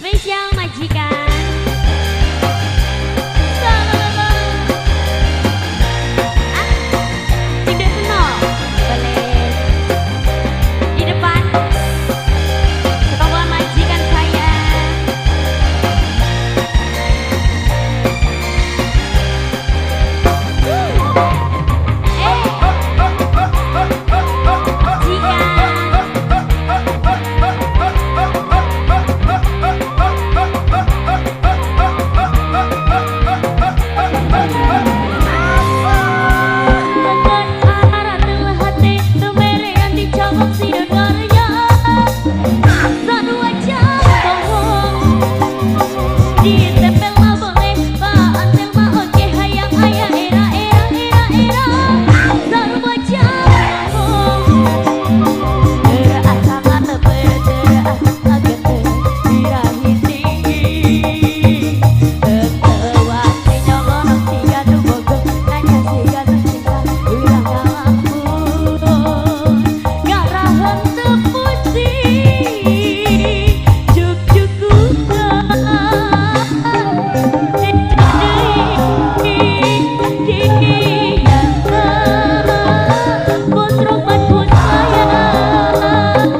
Spesial majikan. Tidak kenal. Boleh. Di depan setombolan majikan saya. Majikan. Lengan arah telah hati temerean dicabok sidon karya. Satu aja bohong ditempel mah boleh, baantel mah oke, hayang ayah era era era era. Satu aja bohong era asa ngatebet, era asa ngagete, birahi tinggi. Tetewati nyolonok siga nu bogoh, nanya siga nu cinta, urang ngalamun. Ngarahan teu pusing, cuk-cukupan. Bos Rohman pun sayang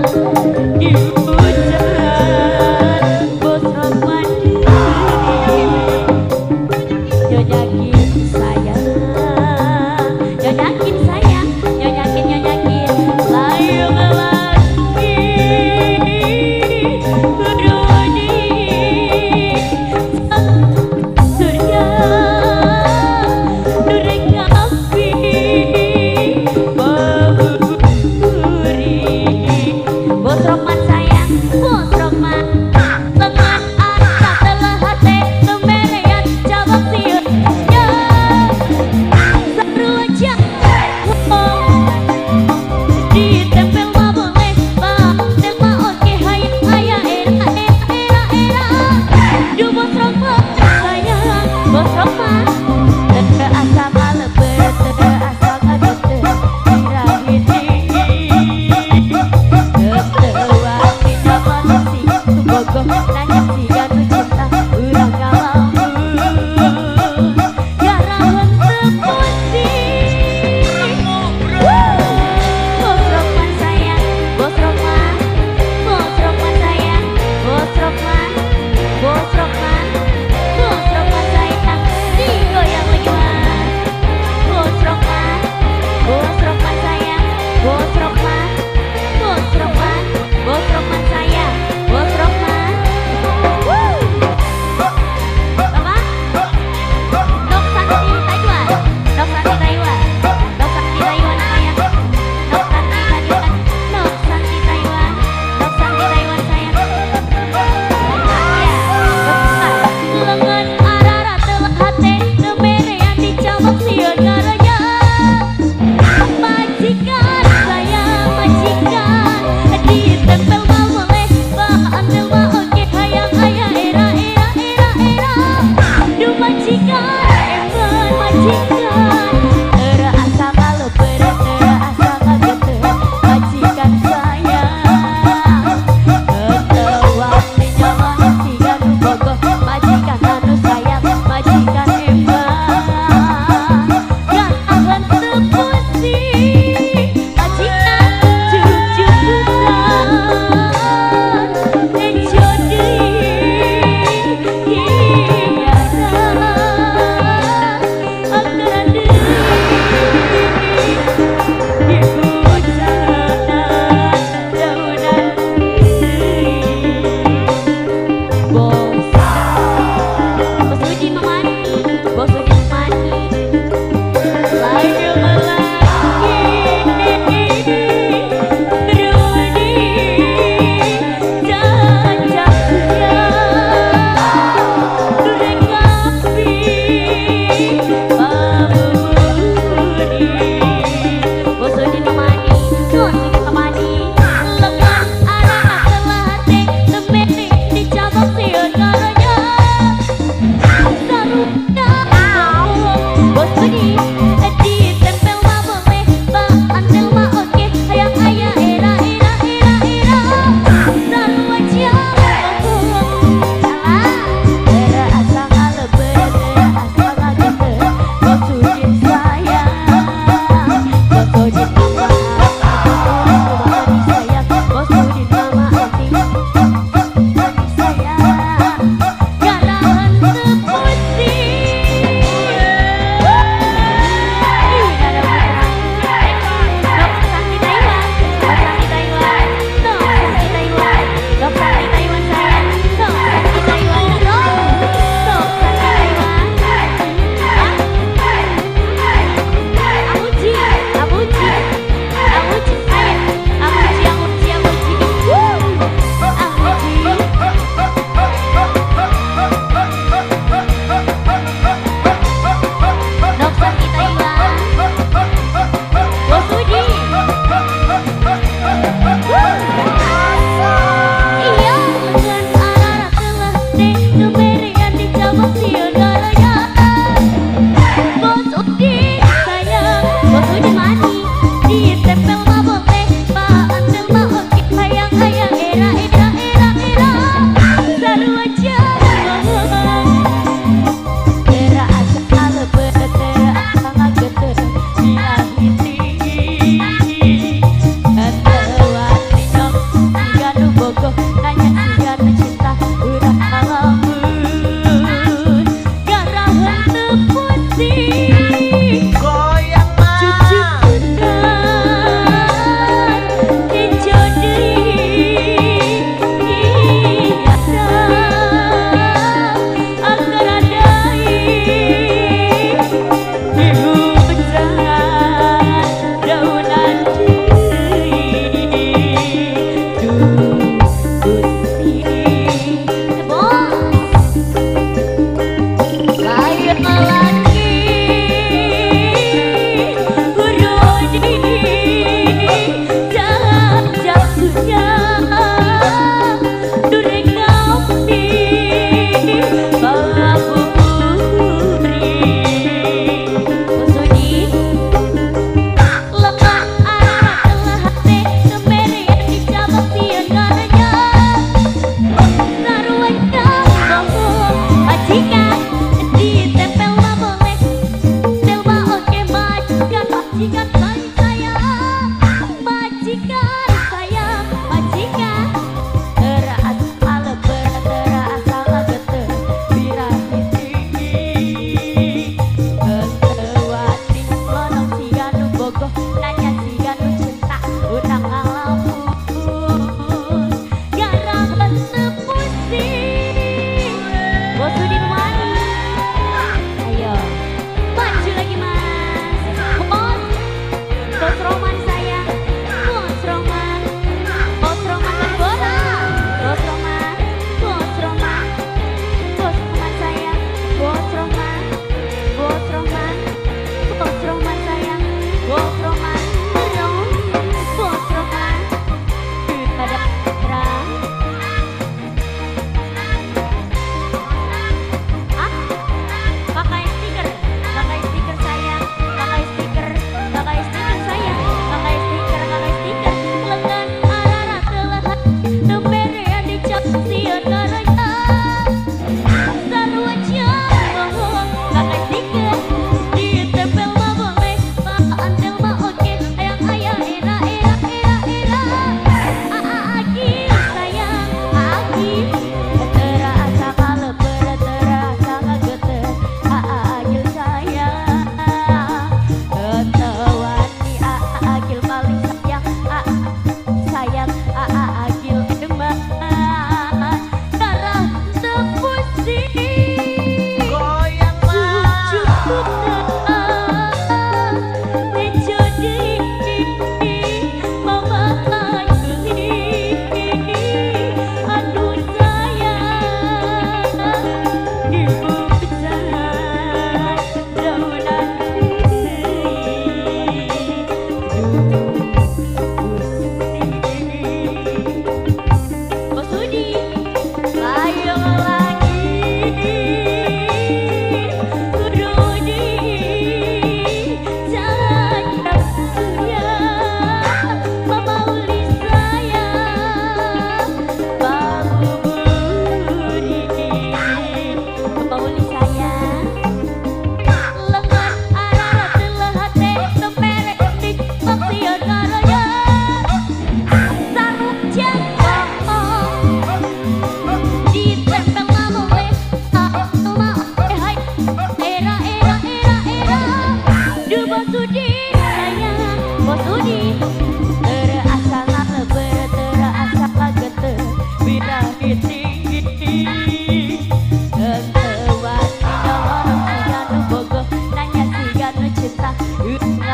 dihujat, Bos Rohman nyonyakin sayang, nyonyakin sayang, nyonyakin nyonyakin layu lagi kudu di surga nureng api bahuri. Bos Rohman sayang, Bos Rohman lengan asa telah hati temerean cabak siut ya. Seru aja ditempel mah boleh, bantel mah oke, hayang ayah era era era era. Duh Bos Rohman sayang, Bos Rohman teu asa ngalebet, teu asa ngagete, birahi tinggi. Tetewati nyolonok siga nu bogoh, nanya siga nu cinta, urang ngalamun. Ngarahan teu pusing. Bos Rohman sayang, Bos Rohman, Bos Rohman sayang, Bos Rohman, Bos Rohman, Bos Rohman sayang, digoyang lagi mas. Bos Rohman, Bos Rohman sayang, Bos Rohman, Bos Rohman, Bos Rohman sayang, Bos Rohman.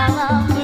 Salam.